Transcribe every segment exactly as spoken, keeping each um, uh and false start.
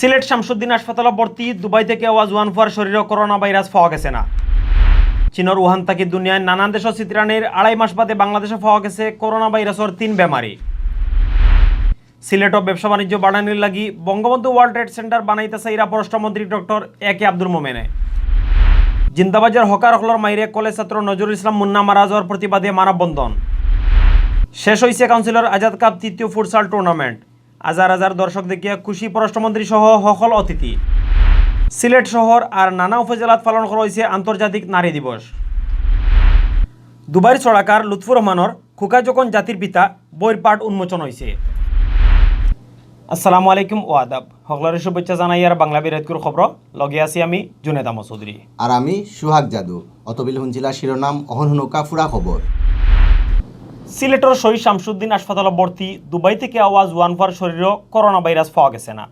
সিলেট শামসুদ্দিন হাসপাতালো ভর্তি দুবাই থাকি আওয়া জোয়ান ফুয়ার শরীরো করোনা ভাইরাস পাওয়া গেছে না। চীনর উহান থাকি দুনিয়ার নানান দেশো ছিতরানির আড়াই মাস বাদে বাংলাদেশো পাওয়া গেছে করোনা ভাইরাসর তিন বেমারি। সিলেটো ব্যবসা বাণিজ্য বাড়ানির লাগি বঙ্গবন্ধু ওয়ার্ল্ড ট্রেড সেন্টার বানাইতা চাইরা পররাষ্ট্রমন্ত্রী ডক্টর এ কে আব্দুল মোমেনে। জিন্দাবাজার হকার অকলর মাইরে কলেজ ছাত্র নজরুল ইসলাম মুন্না মারা যাওয়ার প্রতিবাদে মানববন্ধন। শেষ অইছে কাউন্সিলর আজাদ কাপ তৃতীয় ফুটসাল টুর্নামেন্ট। হাজার হাজার দর্শক দেখিয়া খুশি পররাষ্ট্রমন্ত্রী সহ হকল অতিথি। সিলেট শহর আর নানা উপজেলাত পালন করা অইছে আন্তর্জাতিক নারী দিবস। দুবাইর ছড়াকার লুৎফুর রহমানর খুকা যখন জাতির পিতা বইর পাঠ উন্মোচন অইছে। আসসালামু আলাইকুম ও আদাব। হকলরে শুভেচ্ছা জানাইয়ার বাংলা বিরাটকুর খবর। লগে আছি আমি জুনেদ আহমদ চৌধুরী। আর আমি সুহাগ যাদু। অতবিল হুনছিলা শিরোনাম, অহন হুনুকা ফুরা খবর। সিলেটর শহীদ শামসুদ্দিন হাসপাতালো ভর্তি দুবাই থাকি আওয়া জোয়ান ফুয়ার শরীরো করোনা ভাইরাস পাওয়া গেছে না।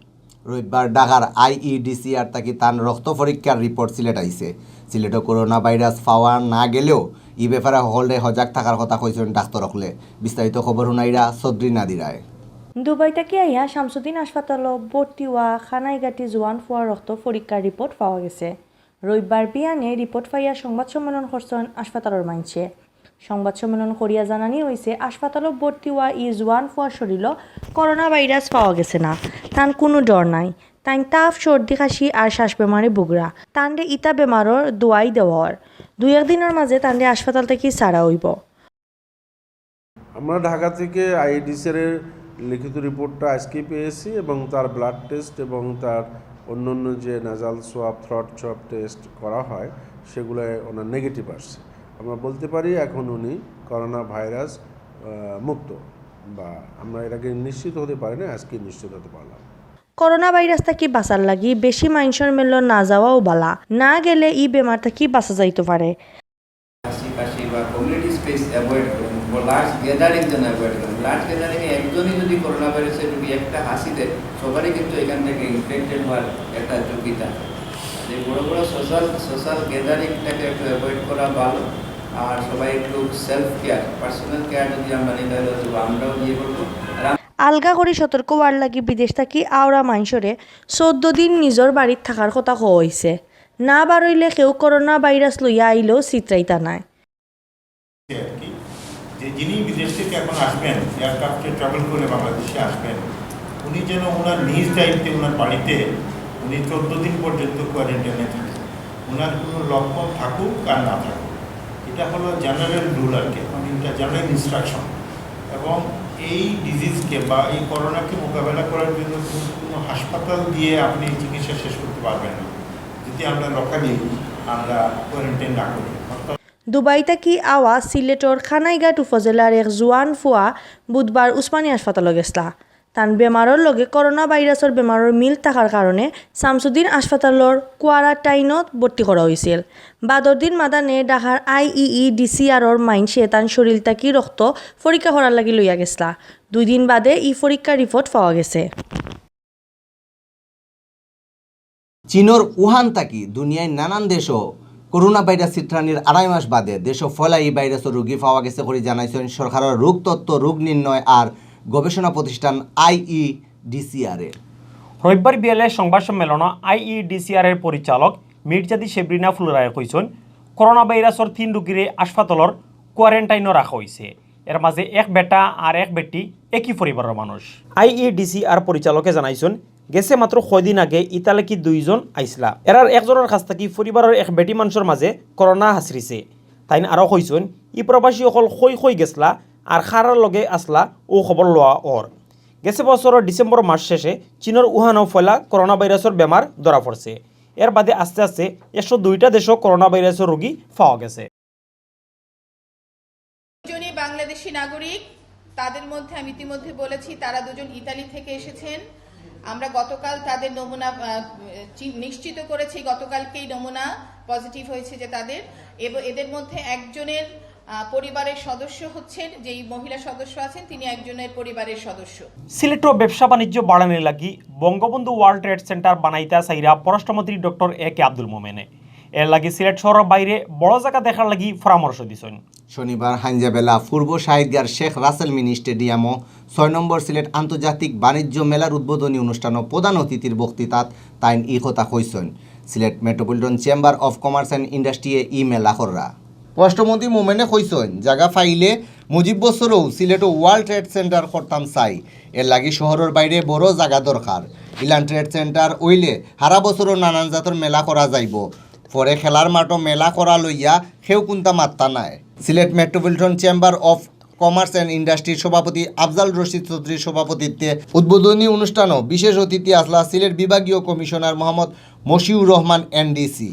রবিবার ঢাকার আইইডিসিআর থাকি তান রক্ত পরীক্ষার রিপোর্ট সিলেট আইছে। সিলেটো করোনা ভাইরাস পাওয়া না গেলেও ই ব্যাপারে হকলরে হজাগ থাকার কথা কইছইন ডাক্তর অকলে। বিস্তারিত খবর হুনাইরা চৌধুরী নাদিরায়। দুবাই থাকি আইয়া শামসুদ্দিন হাসপাতালো ভর্তি অওয়া খানাইঘাটি জোয়ান ফুয়ার রক্ত পরীক্ষার রিপোর্ট পাওয়া গেছে। রবিবার বিয়ানে রিপোর্ট পাইয়া সংবাদ সম্মেলন করছইন হাসপাতালর মাইনষে। সংবাদ সম্মেলন করিয়া জানানি অইছে, হাসপাতালো ভর্তি অওয়া ই জোয়ান ফুয়ার শরীরো করোনা ভাইরাস পাওয়া গেছে না। তান কুনু ডর নাই। তাইন তাপ, সর্দি, কাশি আর শ্বাস বেমারে ভুগরা। তানরে ইতা বেমারর দোয়াই দেওয়া অর। দুই এক দিনর মাঝে তানরে হাসপাতাল থাকি ছাড়া অইবো। আমরা ঢাকা থেকে আইইডিসিআর এর লিখিত রিপোর্টটা আজকেই পেয়েছি এবং তার ব্লাড টেস্ট এবং তার অন্যান্য যে নাজাল সোয়াব, থ্রোট সোয়াব টেস্ট করা হয়, সেগুলোয় ওনার নেগেটিভ আসছে। আমরা বলতে পারি এখন উনি করোনা ভাইরাস, আহ, মুক্ত, বা আমরা এর আগে নিশ্চিত হতে পারি না, আজকে নিশ্চিত হতে পারলাম। করোনা ভাইরাস থাকি বাঁচার লাগি বেশি মাইনষর মেলো না যাওয়াও বালা। না গেলে ই বেমার থাকি বাঁচা যাইতো পারে। হাসি কাশি বা কমিউনিটি স্পেস অ্যাভয়েড করুন, লার্জ গ্যাদারিং যেন অ্যাভয়েড করুন। লার্জ গ্যাদারিংয়ে একজনই যদি করোনা ভাইরাসের রোগী একটা হাসি দেয়, সবারই কিন্তু এখান থেকে ইনফেক্টেড হওয়ার একটা ঝুঁকি থাকে। যে বড় বড় সোশ্যাল, সোশ্যাল গ্যাদারিংটাকে একটু অ্যাভয়েড করা ভালো। আর সবাই একটু সেলফ কেয়ার, পার্সোনাল কেয়ার যদি আমরা নিই, তাহলে হয়তো আমরাও নিয়ে বলবো। আর আম- আলগা করি সতর্ক অওয়ার লাগি বিদেশ থাকি আওরা মাইনষরে চৌদ্দ দিন নিজর বাড়িত থাকার কথা কওয়া অইছে। না বারইলে কেউ করোনা ভাইরাস লইয়া আইলেও ছিতরাইতা নায়। আর কি, যে যিনি বিদেশ থেকে এখন আসবেন, এয়ারক্রাফটে ট্রাভেল করে বাংলাদেশে আসবেন, উনি যেন ওনার নিজ দায়িত্বে ওনার বাড়িতে উনি চৌদ্দ দিন পর্যন্ত কোয়ারেন্টাইনে থাকেন। ওনার কোনো লক্ষণ থাকুক আর না থাকুক, এটা হলো জেনারেল রুল আর কি, মানে এটা জেনারেল ইনস্ট্রাকশন। এবং এই ডিজিজকে বা এই করোনাকে মোকাবেলা করার জন্য কোনো, কোনো হাসপাতাল দিয়ে আপনি চিকিৎসা শেষ করতে পারবেন না, যদি আমরা লোকালি আমরা কোয়ারেন্টাইন না করি। অর্থাৎ দুবাই থাকি আওয়া সিলেটর খানাইঘাট উপজেলার এক জোয়ান ফুয়া বুধবার উসমানী হাসপাতালো গেছলা। তান বেমারর লগে করোনা ভাইরাসর বেমারর মিল থাকার কারণে শামসুদ্দিন হাসপাতালর কোয়ারান্টাইনত ভর্তি করা অইছিল। বাদর দিন মাদানে ঢাকার আইইডিসিআরর মাইনষে তান শরীর থাকি রক্ত পরীক্ষা করার লাগি লইয়া গেছলা। দুই দিন বাদে ই পরীক্ষার রিপোর্ট পাওয়া গেছে। চীনর উহান থাকি দুনিয়ার নানান দেশো করোনা ভাইরাস ছিতরানির আড়াই মাস বাদে দেশো পয়লা ই ভাইরাসর রোগী পাওয়া গেছে করি জানাইছইন সরকারর রোগ তত্ত্ব, রোগ নির্ণয় আর গবেষণা প্রতিষ্ঠান আইইডিসিআর এ। রবিবার বিয়ালে সংবাদ সম্মেলনো আইইডিসিআর এর পরিচালক মির্জাদি সেব্রিনা ফুলরায় কইছইন, করোনা ভাইরাসর তিন রোগীরে হাসপাতালর কোয়ারেন্টাইনো রাখা অইছে। এর মাঝে এক বেটা আর এক বেটি, একই পরিবারর মানুষ। আইইডিসিআর পরিচালকে জানাইছইন, গেছে মাত্র কয়দিন আগে ইতালিকি দুইজন আইছলা। এরার একজনর কাছ থাকি পরিবারর এক বেটি মানষর মাঝে করোনা হাছরিছে। তাইন আরো কইছইন, ই প্রবাসী অকল কই কই গেছলা আর কারার লগে আছলা অউ খবর লওয়া অর। গেছে বছরর ডিসেম্বর মাস শেষে চীনর উহানো পয়লা করোনা ভাইরাসর বেমার ধরা পড়ছে। এর বাদে আস্তে আস্তে একশো দুইটা দেশো করোনা ভাইরাসর রোগী পাওয়া গেছে। দুজনই বাংলাদেশি নাগরিক। তাদের মধ্যে আমি ইতিমধ্যে বলেছি, তারা দুজন ইতালি থেকে এসেছেন। আমরা গতকাল তাদের নমুনা, আহ, চি-, নিশ্চিত করেছি, গতকালকেই নমুনা পজিটিভ হয়েছে যে তাদের, এবং এদের মধ্যে একজনের, আহ, পরিবারের সদস্য হচ্ছেন, যেই মহিলা সদস্য আছেন, তিনি একজনের পরিবারের সদস্য। সিলেটো ব্যবসা বাণিজ্য বাড়ানির লাগি বঙ্গবন্ধু ওয়ার্ল্ড ট্রেড সেন্টার বানাইতা চাইরা পররাষ্ট্রমন্ত্রী ডক্টর এ কে আব্দুল মোমেনে। এর লাগি সিলেট শহরর বাইরে বড় জাগা দেখার লাগি পরামর্শ দিছইন। শনিবার হাইঞ্জাবেলা পূর্ব শাহিদগার শেখ রাসেল মিনি স্টেডিয়ামো ছয় নম্বর সিলেট আন্তর্জাতিক বাণিজ্য মেলার উদ্বোধনী অনুষ্ঠানো প্রধান অতিথির বক্তৃতাত তাইন ই কথা কইছইন। Sylhet metropolitan chamber of commerce and ইন্ডাস্ট্রিয়ে ই মেলা কররা। পররাষ্ট্রমন্ত্রী মোমেনে কইছইন, জাগা পাইলে মুজিব বছরও সিলেটো ওয়ার্ল্ড ট্রেড সেন্টার করতাম চাই, এর লাগি শহরর বাইরে বড় জাগা দরকার। ইলান ট্রেড সেন্টার অইলে হারা বছরও নানান জাতর মেলা করা যাইবো। পরে খেলার মাঠো মেলা করা লইয়া কেউ কুন্তা মাত্তা নায়। Sylhet metropolitan chamber of commerce and ইন্ডাস্ট্রির সভাপতি আফজাল রশিদ চৌধুরীর সভাপতিত্বে উদ্বোধনী অনুষ্ঠানো বিশেষ অতিথি আছলা সিলেট বিভাগীয় কমিশনার মোহাম্মদ মশিউর রহমান এনডিসি,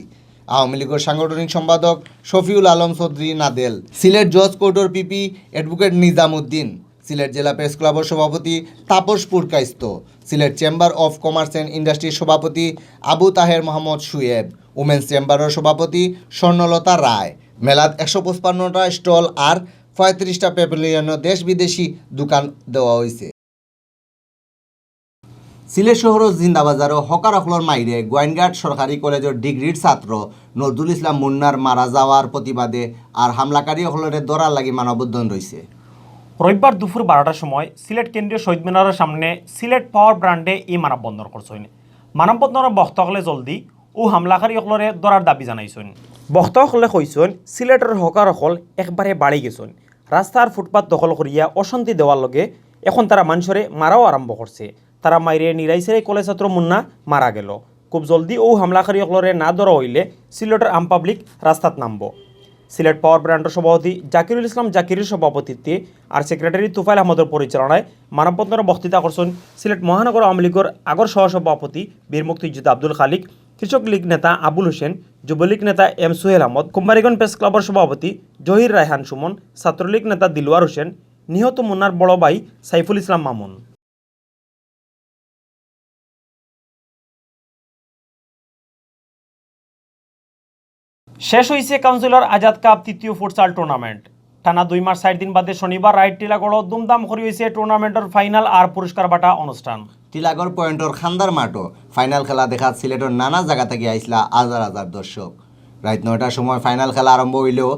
আওয়ামী লীগর সাংগঠনিক সম্পাদক শফিউল আলম চৌধুরী নাদেল, সিলেট জজ কোর্টর পিপি অ্যাডভোকেট নিজামুদ্দিন, সিলেট জেলা প্রেস ক্লাবর সভাপতি তাপস পুরকাইস্ত, Sylhet chamber of commerce and ইন্ডাস্ট্রির সভাপতি আবু তাহের মোহাম্মদ শুয়েব, উমেন্স চেম্বারর সভাপতি স্বর্ণলতা রায়। মেলাত একশো পঁচপান্নটা স্টল আর পঁয়ত্রিশটা প্যাভিলিয়নো দেশ বিদেশি দোকান দেওয়া অইছে। সিলেট শহরর জিন্দাবাজারো হকার অকলর মাইরে গোয়াইনঘাট সরকারি কলেজর ডিগ্রির ছাত্র নজরুল ইসলাম মুন্নার মারা যাওয়ার প্রতিবাদে আর হামলাকারী অকলরে ধরার লাগি মানববন্ধন রইছে। রবিবার দুপুর বারোটার সময় সিলেট কেন্দ্রীয় শহীদ মিনারর সামনে সিলেট পাওয়ার ব্র্যান্ডে ই মানববন্ধন করছইন। মানববন্ধনর বক্তা অকলে জলদি অউ হামলাকারী অকলরে ধরার দাবি জানাইছইন। বক্তা অকলে কইছইন, সিলেটর হকার অকল একবারে বাড়ি গেছইন। রাস্তার ফুটপাত দখল করিয়া অশান্তি দেওয়ার লগে এখন তারা মানষরে মারাও আরম্ভ করছে। তারা মাইরে নিরাইছেরাই কলেজ ছাত্র মুন্না মারা গেল। খুব জলদি অউ হামলাকারী অকলরে না ধরা অইলে সিলেটর আম পাবলিক রাস্তাত নামবো। সিলেট পাওয়ার ব্র্যান্ডর সভাপতি জাকিরুল ইসলাম জাকিরের সভাপতিত্বে আর সেক্রেটারি তুফাইল আহমদর পরিচালনায় মানববন্ধনে বক্তৃতা করছইন সিলেট মহানগর আওয়ামী লীগর আগর সহসভাপতি বীর মুক্তিযোদ্ধা আব্দুল খালিক, কৃষক লীগ নেতা আবুল হোসেন, যুবলীগ নেতা এম সুহেল আহমদ, কোম্পানীগঞ্জ প্রেস ক্লাবর সভাপতি জহির রায়হান সুমন, ছাত্রলীগ নেতা দিলওয়ার হোসেন, নিহত মুন্নার বড় ভাই সাইফুল ইসলাম মামুন। শেষ অইছে কাউন্সিলর আজাদ কাপ তৃতীয় ফুটসাল টুর্নামেন্ট। টানা দুই মাস চাইর দিন বাদে শনিবার রাইত টিলাগড়ো ধুমধাম করি অইছে টুর্নামেন্টর ফাইনাল আর পুরস্কার বাটা অনুষ্ঠান। টিলাগড় পয়েন্টর খান্দার মাঠো ফাইনাল খেলা দেখাত সিলেটর নানা জাগা থাকি আইছলা হাজার হাজার দর্শক। রাইত নয়টার সময় ফাইনাল খেলা আরম্ভ অইলেও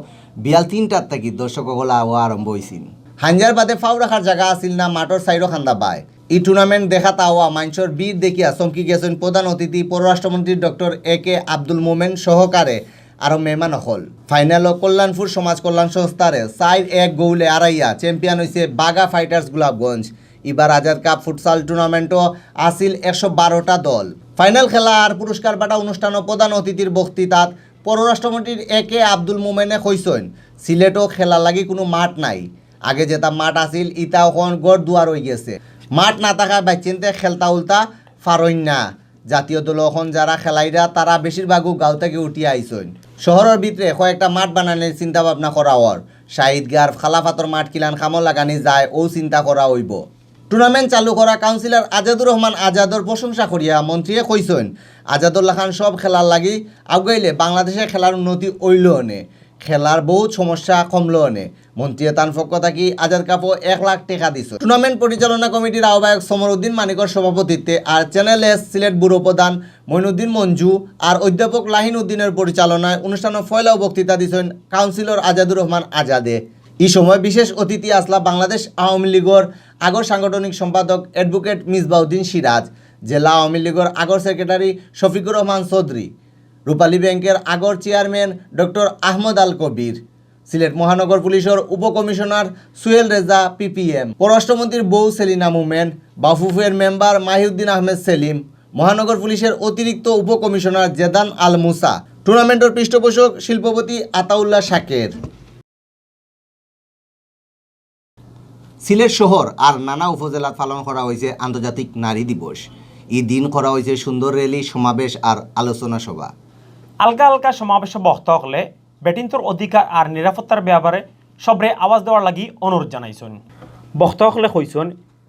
বিয়াল তিনটার থাকি দর্শক অকল আওয়া আরম্ভ অইছিল। হাইঞ্জার বাদে ফাও রাখার জাগা আছিল না মাঠর চাইরো খান্দা বায়। ই টুর্নামেন্ট দেখাত আওয়া মানষর ভিড় দেখিয়া চমকি গেছইন প্রধান অতিথি পররাষ্ট্রমন্ত্রী ডক্টর এ কে আব্দুল মোমেন সহকারে আরো মেহমান অকল। ফাইনালো কল্যাণপুর সমাজ কল্যাণ সংস্থারে চাইর এক গোলে আরাইয়া চ্যাম্পিয়ন অইছে বাগা ফাইটার্স গোলাপগঞ্জ। ইবার আজাদ কাপ ফুটসাল টুর্নামেন্টো আছিল একশো বারোটা দল। ফাইনাল খেলা আর পুরস্কার বাটা অনুষ্ঠানো প্রধান অতিথির বক্তৃতাত পররাষ্ট্রমন্ত্রীর এ কে আব্দুল মোমেনে কইছইন, সিলেটো খেলার লাগি কুনু মাঠ নাই। আগে যেতা মাঠ আছিল, ইতা অখন ঘর দুয়ার অইগেছে। মাঠ না থাকায় বাইচ্চিন্তে খেলতা উলতা পারইন না। জাতীয় দলো অখন যারা খেলাইরা, তারা বেশিরভাগউ গাঁও থাকি উঠিয়া আইছইন। শহরর ভিতরে কয়েকটা মাঠ বানানির চিন্তা ভাবনা করা অর। শাহিদগার, খালাফাতর মাঠ কিলান কামো লাগানি যায়, অউ চিন্তা করা অইবো। টুর্নামেন্ট চালু করা কাউন্সিলর আজাদুর রহমান আজাদর প্রশংসা করিয়া মন্ত্রীয়ে কইছইন, আজাদর লাখান সব খেলার লাগি আগুয়াইলে বাংলাদেশে খেলার উন্নতি অইলো অনে, খেলার বউত সমস্যা কমলো অনে। মন্ত্রীয়ে তান পক্ষ থাকি আজাদ কাপো এক লাখ টেকা দিছইন। টুর্নামেন্ট পরিচালনা কমিটির আহ্বায়ক সমর উদ্দিন মানিকর সভাপতিত্বে আর চ্যানেল এস সিলেট ব্যুরো প্রধান মইনুদ্দিন মঞ্জু আর অধ্যাপক লাহিন উদ্দিনের পরিচালনায় অনুষ্ঠানো পয়লাউ বক্তৃতা দিছইন কাউন্সিলর আজাদুর রহমান আজাদে। ই সময় বিশেষ অতিথি আছলা বাংলাদেশ আওয়ামী লীগর আগর সাংগঠনিক সম্পাদক অ্যাডভোকেট মিসবাউদ্দিন সিরাজ, জেলা আওয়ামী লীগর আগর সেক্রেটারি শফিকুর রহমান চৌধুরী, রূপালী ব্যাংকের আগর চেয়ারম্যান ডক্টর আহমদ আল কবির, সিলেট মহানগর পুলিশর উপকমিশনার সুহেল রেজা পিপিএম, পররাষ্ট্রমন্ত্রীর বউ সেলিনা মোমেন, বাফুফের মেম্বার মাহিউদ্দিন আহমেদ সেলিম, মহানগর পুলিশের অতিরিক্ত উপকমিশনার জেদান আল মুসা, টুর্নামেন্টর পৃষ্ঠপোষক শিল্পপতি আতাউল্লাহ শাকের। সিলেট শহর আর নানা উপজেলাত পালন করা অইছে আন্তর্জাতিক নারী দিবস। ই দিন করা অইছে সুন্দর র‍্যালি, সমাবেশ আর আলোচনা সভা। আলগা আলগা সমাবেশো বক্তা অকলে বেটিন্তর অধিকার আর নিরাপত্তার ব্যাপারে সবরে আওয়াজ দেওয়ার লাগি অনুরোধ জানাইছইন। বক্তা অকলে কইছইন,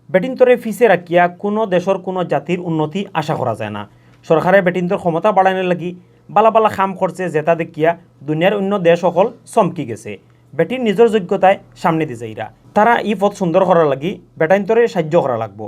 বেটিন্তরে পিছে রাখিয়া কুনু দেশর কুনু জাতির উন্নতি আশা করা যায় না। সরকারে বেটিন্তর ক্ষমতা বাড়ানির লাগি বালা বালা কাম করছে, যেতা দেখিয়া দুনিয়ার অইন্য দেশ অকল চমকি গেছে। বেটিন নিজর যোগ্যতায় সামনেদি যাইরা। তারা ই পথ সুন্দর করার লাগি বেটাইন্তরে সাইয্য করা লাগবো।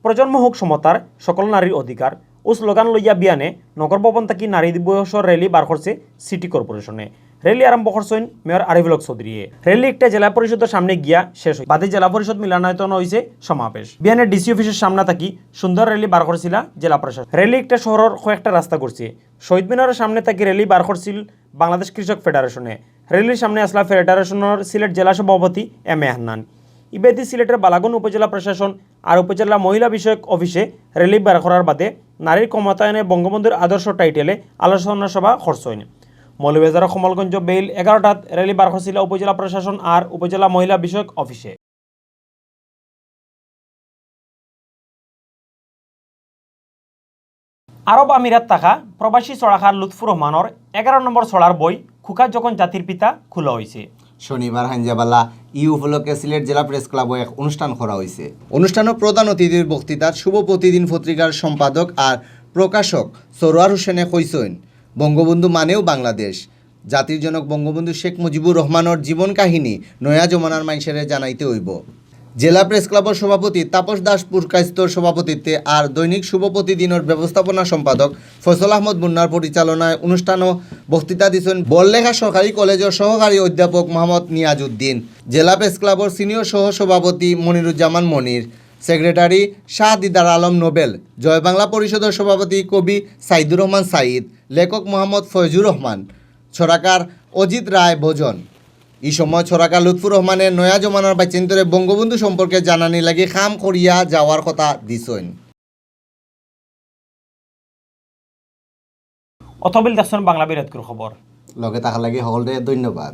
প্রজন্ম হউক সমতার, সকল নারীর অধিকার অউ স্লোগান লইয়া বিয়ানে নগর ভবন থাকি নারী দিবসর র‍্যালি বার করছে সিটি কর্পোরেশনে। র‍্যালি আরম্ভ করছইন মেয়র আরিফুল হক চৌধুরীয়ে। র‍্যালি একটা জেলা পরিষদর সামনে গিয়া শেষ অয়। বাদে জেলা পরিষদ মিলনায়তন অইছে সমাবেশ। বিয়ানে ডিসি অফিসর সামনা থাকি সুন্দর র‍্যালি বার করছিলা জেলা প্রশাসন। র‍্যালি একটা শহরর কয়েকটা রাস্তা ঘুরছে। শহীদ মিনারর সামনে থাকি র‍্যালি বার করছিল বাংলাদেশ কৃষক ফেডারেশনে। র‍্যালির সামনে আসলা ফেডারেশনর সিলেট জেলা সভাপতি এম এ হান্নান। ইবাদি সিলেটর বালাগঞ্জ উপজেলা প্রশাসন আর উপজেলা মহিলা বিষয়ক অফিসে র‍্যালি বার করার বাদে নারীর ক্ষমতায়নে বঙ্গবন্ধুর আদর্শ টাইটেলে আলোচনা সভা করছইন। মৌলভীবাজার কমলগঞ্জ বেইল এগারোটাত র‍্যালি বার করছিলা উপজেলা প্রশাসন আর উপজেলা মহিলা বিষয়ক অফিসে। আরব আমিরাত থাকা প্রবাসী ছড়াকার লুৎফুর রহমানর এগারো নম্বর ছড়ার বই খুকা যখন জাতির পিতা খোলা অইছে। শনিবার হাইঞ্জাবালা ই উপলক্ষে সিলেট জেলা প্রেস ক্লাবো এক অনুষ্ঠান করা অইছে। অনুষ্ঠানো প্রধান অতিথির বক্তৃতাত শুভ প্রতিদিন পত্রিকার সম্পাদক আর প্রকাশক সরোয়ার হোসেনে কইছইন, বঙ্গবন্ধু মানেউ বাংলাদেশ। জাতির জনক বঙ্গবন্ধু শেখ মুজিবুর রহমানর জীবন কাহিনী নয়া জমানার মানষরে জানাইতে অইবো। জেলা প্রেস ক্লাবর সভাপতি তাপস দাস পুরকায়স্থর সভাপতিত্বে আর দৈনিক শুভ প্রতিদিনর ব্যবস্থাপনা সম্পাদক ফয়সল আহমদ মুন্নার পরিচালনায় অনুষ্ঠানো বক্তৃতা দিছইন বড়লেখা সরকারি কলেজর সহকারী অধ্যাপক মোহাম্মদ নিয়াজউদ্দিন, জেলা প্রেস ক্লাবর সিনিয়র সহসভাপতি মনিরুজ্জামান মনির, সেক্রেটারি শাহ দিদার আলম নোবেল, জয় বাংলা পরিষদর সভাপতি কবি সাইদুর রহমান সাইদ, লেখক মোহাম্মদ ফয়জুর রহমান, ছড়াকার অজিত রায় ভজন। ই সময় ছড়াকার লুৎফুর রহমানে নয়া জমানার বাইচ্চাইন্তরে বঙ্গবন্ধু সম্পর্কে জানানি লাগি কাম করিয়া যাওয়ার কথা দিছইন। অতবিল দেখছইন বাংলা বিরাটকুর খবর। লগে থাকার লাগি হকলরে ধন্যবাদ।